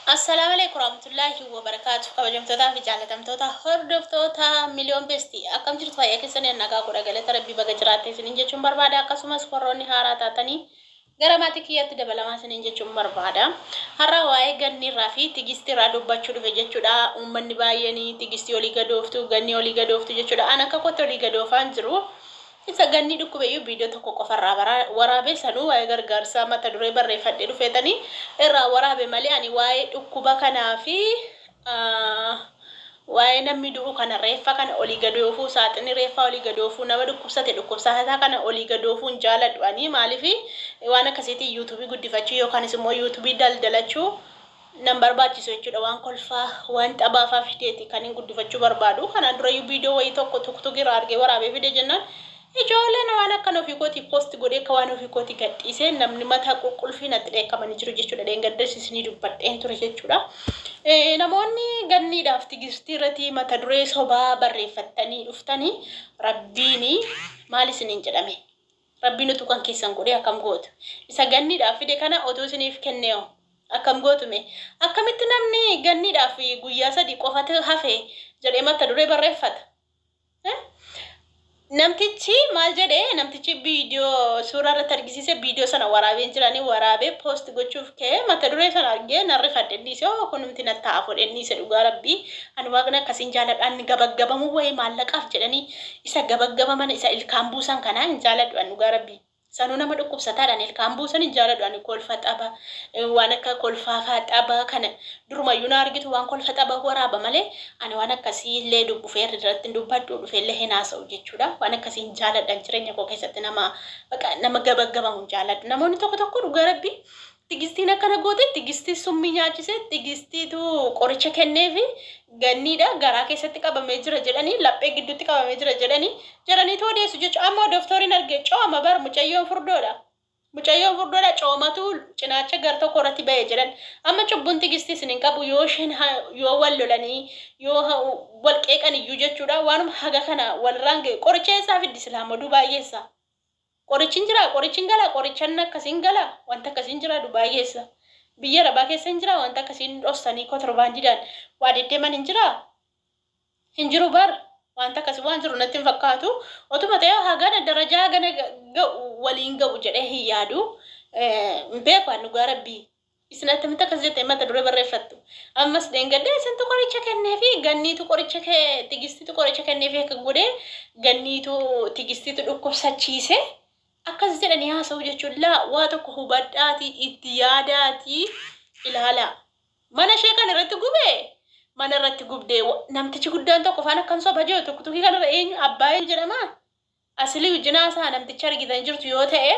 Assalaamu Aleeykum Warahmatullaahi Wabarakaatu. Kabajamtootaa fi jaalatamtoota hordoftoota Miliyoon Besti, akkam jirtu? Fayyaa keessanii? Nagaa godha, galata Rabbii. Baga jiraatte isiniin jechuun barbaada. Akkasumas warroonni haaraa taatanii gara maatii kiyyaatti dabalamaa isiniin jechuun barbaada. Har'a waa'ee ganniirraa fi tigistiirraa dubbachuu dhufe jechuudha. Uummanni baay'een tigistii olii gadooftu, ganni olii gadooftu jechuudha. An akka kootti olii gadoofaan jiru. Isa ganni dhukkubeyyuu viidiyoo tokko qofarraa waraabee, sanuu waa'ee gargaarsaa mata duree barreeffadhee dhufeetanii irraa waraabe malee, ani waa'ee dhukkuba kanaa fi waa'ee namni du'u kana, reeffa kana olii gadoofuu, saaxinii reeffaa olii gadoofuu, nama dhukkubsate dhukkubsataa kana olii gadoofuu hin jaaladhu. Ani maaliif waan akkasiitiin yuutuubii guddifachuu yookaanis immoo yuutuubii daldalachuu nan barbaachisu jechuudha. Waan kolfaa, waan xabaafaa fideeti kan hin guddifachuu barbaadu. Kanaan durayyuu viidiyoo wayii tokko tuktukirraa argee waraabee fide jennaan, ijoolleen waan akkan ofii kootii post godhee akka waan ofii kootii gadhiisee namni mataa qulqulfii natti dheekkamanii jiru jechuudha. Dheengaddas isinii dubbadheen ture jechuudha. Namoonni ganniidhaaf tigistii irratti mata duree sobaa barreeffattanii dhuftanii, Rabbiin maal isiniin jedhame? Rabbiin utuu kan keessan godhee akkam gootu? Isa ganniidhaaf fide kana otuu isiniif kenneeho akkam gootume? Akkamitti namni ganniidhaaf guyyaa 3 qofatu hafe jedhee mata duree barreeffata? Namtichi maal jedhee? Namtichi viidiyoo suuraa irratti argisiise, viidiyoo sana waraabeen jiranii, waraabee post gochuuf ka'ee mata duree sana argee nan rifadhe, dhiise. Oo, kunumti na ta'a fudheen dhiise. Dhugaa Rabbii, ani Waaqni akkasiin jaaladha. Ani gabaggabamuu wayii maallaqaaf jedhanii isa gabaggabaman, isa ilkaan buusan kanaa hin jaaladhu ani, dhugaa Rabbii. Sanuu nama dhukkubsataadhaan ilkaan buusan hin jaaladhu. Ani kolfa xaba, waan akka kolfaafaa xaba kana durumayyuu na argitu, waan kolfa xaba waraaba malee ani waan akkasii illee dhufee irratti hin dubbadhu, dhufee illee hin haasa'u jechuudha. Waan akkasii hin jaaladhan. Jireenya koo keessatti nama baqa nama gabaggabamu hin jaaladhu. Namoonni tokko tokko, dhugaa Rabbii, tigistiin akkana goote, tigistii summii nyaachise, tigistiitu qoricha kenneefi, ganniidha garaa keessatti qabamee jira jedhanii, laphee gidduutti qabamee jira jedhanii jedhaniitu odeessu jechuudha. Amma doktoriin arge, cooma bar, mucayyoon furdoodha. Mucayyoon furdoodha, coomatu cinaacha gar tokko irratti ba'e jedhan. Amma cubbuun tigistii isin hin qabu. Yoo isheen yoo wal lolanii, yoo wal qeeqan iyyuu jechuudha. Waanuma haga kana walirraan ga'e qoricha eessaa fiddi silaa moduu baay'eessa? Qorichi hin jiraa? Qorichi hin galaa? Qorichan akkasiin galaa? Wanta akkasiin jira Dubaay keessa. Biyya Arabaa keessa hin jiraa? Wanta akkasiin dhossanii kontirbaandiidhaan waa deddeeman hin jiraa? Hin jiru bar. Wanta akkasii waan jiru natti hin fakkaatu. Otuma ta'e hagana darajaa hagana ga'u waliin ga'u jedhee hin yaadu. Hin beeku ani, dhugaa Rabbii. Isin attamitti akkas jettee mata duree barreeffattu? Ammas dheengaddaa isintu qoricha kenneefi, ganniitu qoricha kee, tigistiitu qoricha kenneefi, akka godhee ganniitu tigistiitu dhukkubsachiise akkas jedhanii haasa'u jechuun laa. Waa tokko hubadhaatii itti yaadaatii ilaalaa. Mana ishee kan irratti gubee, mana irratti gubdee, namtichi guddaan tokko faana akkan soba jiru tuktukii kanarra eenyu, abbaa eenyu jedhama? Asilii wajjin haasa'a. Namticha argitan jirtu yoo ta'e,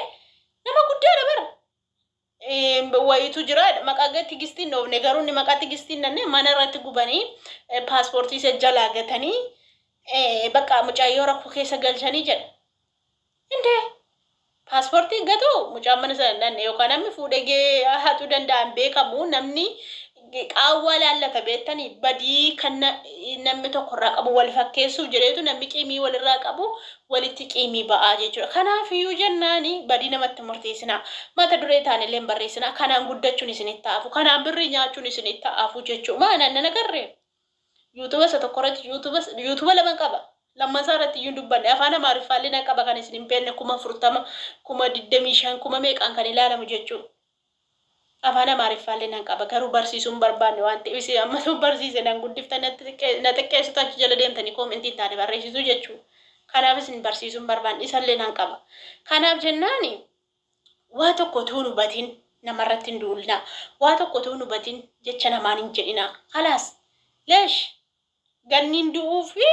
nama guddaadha bara. Wayitu jira, maqaa tigistiin dhoofne, garuu inni maqaa tigistiin nanne mana irratti gubanii, paaspoortii isa jalaa gatanii, bakka mucayyoo rakkoo keessa galchanii jedha. Indee paaspoortii gatu mucaan mana sana nanne yookaan namni fuudhee hatuu danda'an beekamu. Namni qaawwaa laallata beektanii, badii kan namni tokko irraa qabu wal fakkeessuuf jedheetu namni qiimii walirraa qabu walitti qiimii ba'aa jechuudha. Kanaaf iyyuu jennaani badii namatti murteessinaa. Mata duree taanillee hin barreessinaa. Kanaan guddachuun isinitti ta'afu. Kanaan birrii nyaachuun isinitti ta'afu jechuudha. Maa nan agarree? Yuutuuba isa tokko irratti, yuutuuba lama qaba. Lammasaa irratti iyyuu dubbanne. Afaan Amaariffaallee nan qaba, kan isin hin beekne, 40,000, 25,000, kuma meeqaan kan ilaalamu jechuudha. Afaan Amaariffaallee nan qaba, garuu barsiisuu hin barbaanne. Waan ta'eef isin amma sun barsiise nan guddiftan, na xiqqeessitu, achi jala deemtanii koomentii hin taane barreessitu jechuudha. Kanaaf isin barsiisuu hin barbaanne. Isallee nan qaba. Kanaaf jennaani waa tokko utuu hin hubatin namarratti hin duulnaa. Waa tokko utuu hin hubatin jecha namaan hin jedhinaa. Khalaas. Leesh. Ganniin du'uu fi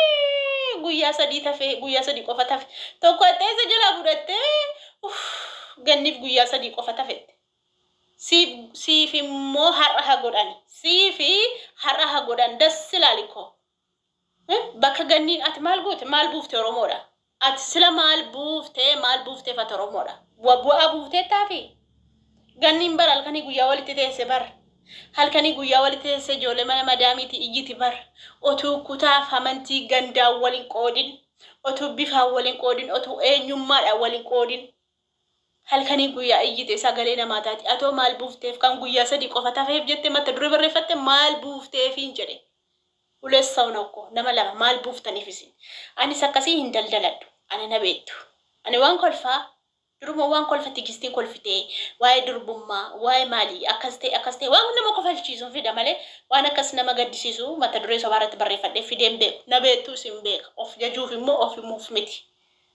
guyyaa 3 tafe, guyyaa 3 qofa tafe. Tokko axxeessa jalaa fudhattee, uff, ganniif guyyaa 3 qofa tafette. Siif siif immoo har'a ha godhani. Siif har'a ha godhan, das ilaali koo. Bakka ganniin ati maal goote, maal buufte Oromoodha? Ati sila maal buufte, maal buufteef ati Oromoodha? Bu'aa buufteettaafi? Ganniin bara halkanii guyyaa walitti teesse bar. Halkanii guyyaa walitti teesse, ijoollee mana madaamiiti iyyiti bar. Otuu kutaaf amantii gandaan waliin qoodin. Otuu bifaan waliin qoodin. Otuu eenyummaadhaan waliin qoodin. Halkanii guyyaa iyyite sagalee namaa taati. Atoo maal buufteef kan guyyaa 3 qofa tafeef jette mata duree barreeffatte maal buufteefiin jedhe. ሁለት ሰው ነው እኮ nama lama maal buuftaniif isin. Anis akkasii hin daldaladhu. Ani na beektu. Ani waan kolfaa duruma waan kolfa Tigistiin kolfitee waa'ee durbummaa waa'ee maalii akkas ta'e akkas ta'e waan nama kofalchiisuun fida malee waan akkas nama gaddisiisu mata duree sobaa irratti barreeffadhee fideen beeku. Na beektu isin beeka. Of jajuuf immoo of himuuf miti.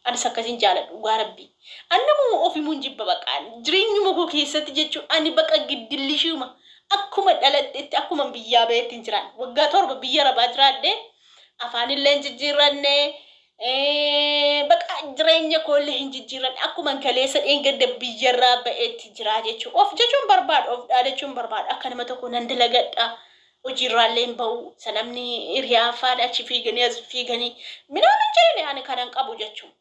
Anis akkasiin jaaladhu dhugaa rabbii. Ani namuma of himuun jibba baqa. Jireenyuma koo keessatti jechuun ani baqa giddillishiuma. Akkuma dhaladhetti akkuma biyyaa ba'etti hin jiraan. Waggaa 7 biyya rabaa jiraadhe afaanillee hin jijjiirranne baqa jireenya koollee hin jijjiirranne akkuma kaleessa dheengadda biyyarraa ba'etti jiraa jechuudha. Of jechuun barbaadu of dhaadachuun barbaadu akka nama tokko nan dalagadha. Hojiirraallee hin ba'u. Isa namni hiriyaa faadha achi fiiganii as fiiganii minaamin jedhani ani kanan qabu jechuudha.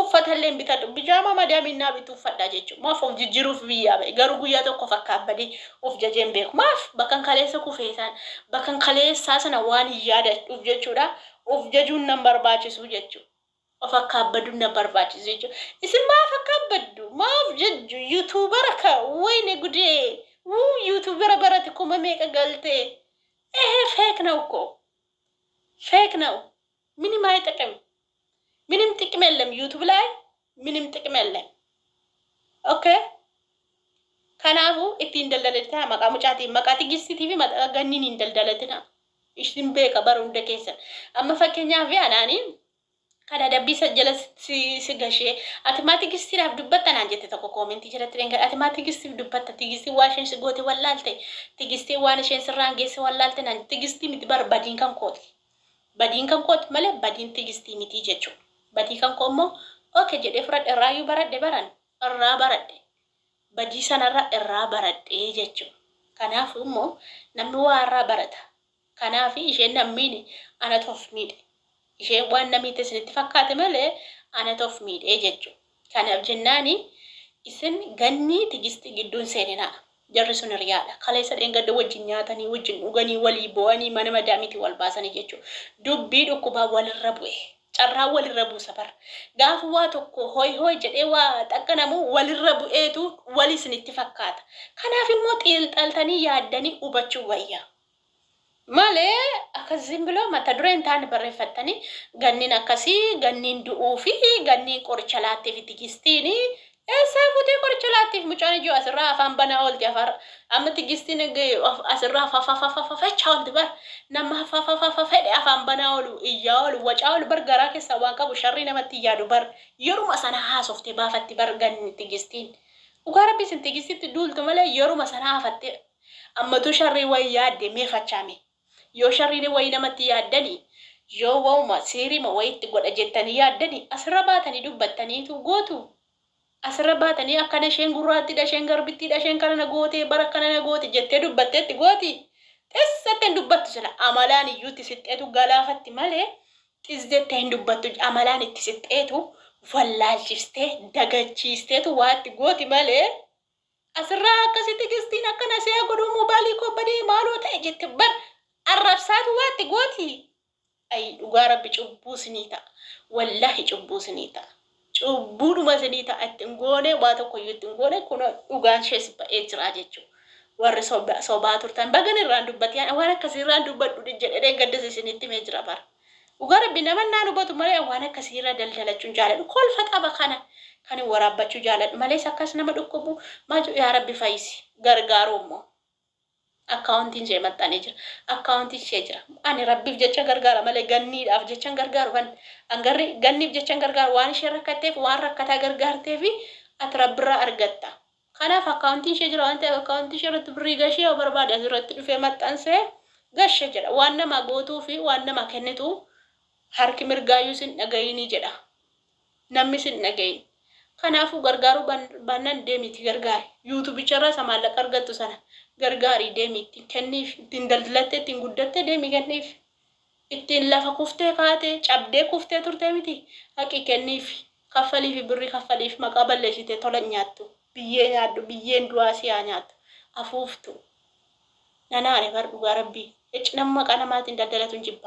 Uffatallee hin bitadhu. Bijaamaa madaamiin naa bitu uffadha jechuudha. Maaf of jijjiiruuf biyyaa ba'e. Garuu guyyaa tokko fakkaabadee of jajee hin beeku. Maaf bakkan kaleessa kufee sana bakkan kaleessaa sana waan hin yaadadhuuf jechuudha. Of jajuun nan barbaachisu jechuudha. Of akkaabbaduun nan barbaachisu jechuudha. Isin maaf akkaabbaddu? Maaf jajju? Yuutuubara ka wayne gudee. Wuu yuutuubara barate kuma meeqa galtee. Ehe feek ነው እኮ ፌክ ነው። ምንም አይጠቅም። ምንም ጥቅም የለም። ዩቱብ ላይ ምንም ጥቅም የለም። ኦኬ Kanaafuu ittiin daldalatina maqaa mucaatiin maqaa Tigistiitii fi maqaa ganniin hin daldalatina. Isin beeka bara hunda keessan. Amma fakkeenyaaf anaanii kan adabbii isa jala si gashee ati maa Tigistiidhaaf dubbatta naan jette tokko koomentii jalatti dheengadha. Ati maa Tigistiif dubbatta Tigistiin waa isheen si goote wallaalte Tigistiin waan isheen sirraan geesse wallaalte naan Tigistii miti bar badiin kan kooti. Badiin kan kooti malee badiin Tigistii miti jechuudha. Badii kan koo immoo oke jedhee fudhadhe irraayyuu baradhe baran irraa baradhe. Badii sanarra irraa baradhe jechuudha. Kanaaf immoo namni waa irraa barata. Kanaaf isheen nan miine anatu of miidhe. Isheen waan na miite isinitti fakkaate malee anatu of miidhe jechuudha. Kanaaf jennaani isin gannii Tigistii gidduun seeninaa. Jarri sun hiriyaadha. Kaleessa dheengadda wajjin nyaatanii, wajjin dhuganii, walii bo'anii, mana madaamiitii wal baasanii jechuudha. Dubbii dhukkubaa walirra bu'e. Carraa walirra buusa bara. Gaafa waa tokko hoy hoy jedhee waa xaqqanamu walirra bu'eetu wal isinitti fakkaata. Kanaaf immoo xiinxaltanii yaaddanii hubachuu wayya. Malee akkas zimbiloo mata duree hin taane barreeffattanii ganniin akkasii ganniin du'uu fi ganniin qoricha laatteef Tigistiin eessaa fuutee qoricha laatteef mucaan ijoo asirraa afaan banaa oolti afaan amma Tigistiin asirraa fafafafafachaa oolti bar nama fafafafafedhe afaan banaa oolu iyyaa oolu wacaa oolu bar garaa keessaa waan qabu sharrii namatti yaadu bar yeruma sana haasoftee baafatti bar ganni Tigistiin. Dhugaa rabbi isin Tigistitti duultu malee yeruma sana haafatte ammatu sharrii wayii yaadde meefachaame. Yoo sharriin wayii namatti yaaddani yoo wauma siirima wayitti godha jettanii yaaddani asirra baatanii dubbattaniitu gootu. Asirra baatanii akkana isheen gurraattidha isheen garbittiidha isheen kana na gootee bara kana na goote jettee dubbatteetti gooti. Xissattee hin dubbattu sila amalaan iyyuu itti sixxeetu galaafatti malee xis jettee hin dubbattu amalaan itti sixxeetu wallaalchistee dagachiisteetu waa itti gooti malee asirraa akkasitti Tigistiin akkana si'a godhuu moobaalii koo badee maaloo ta'e jette bar arrabsaatu waa itti gooti. Ayi dhugaa rabbi cubbuu sinii ta'a. Wallaahi cubbuu sinii ta'a. Cubbuudhuma sinii ta'a itti hin goone waa tokko iyyuu itti hin goone kun dhugaan ishees ba'ee jira jechuudha. Warri sobaa turtan bagan irraan dubbatti waan akkasii irraan dubbadhu jedhee gaddis isinitti himee jira bara. Dhugaa rabbi nama naan hubatu malee waan akkasii irra daldalachuun jaaladhu. Kolfa qaba kana kan waraabbachuu jaaladhu malees akkas nama dhukkubu maal jedhu yaa rabbi fayyisi gargaaru immoo. Akkaawuntiin ishee maxxanee jira. Akkaawuntiin ishee jira. Ani rabbiif jecha gargaara malee ganniidhaaf jecha gargaaru kan angarri ganniif jecha gargaaru waan ishee rakkatteef waan rakkataa gargaarteef ati rabbirraa argatta. Kanaaf akkaawuntiin ishee jira waan ta'eef akkaawuntii ishee irratti birrii gashee yoo barbaade asirratti dhufee maxxansee gashe jedha. Waan namaa gootuu fi waan namaa kennitu harki mirgaayyuu sin dhagayinii jedha. Namni sin dhagayin. Kanaafuu gargaaruu baannaan deemiitii gargaari. Yuutuubicharraa isa maallaqa argattu sana gargaarii deemii ittiin kenniif. Ittiin daldalattee ittiin guddattee deemii kenniif. Ittiin lafa kuftee kaatee cabdee kuftee turtee miti haqi kenniif. Kaffaliif birrii kaffaliif maqaa balleessitee tola nyaattu. Biyyee nyaadhu biyyeen du'aa si haa nyaattu. Afuuftu. Nanaare bar dhugaa rabbii. Ecci nama maqaa namaatiin daldalatu hin jibbaa.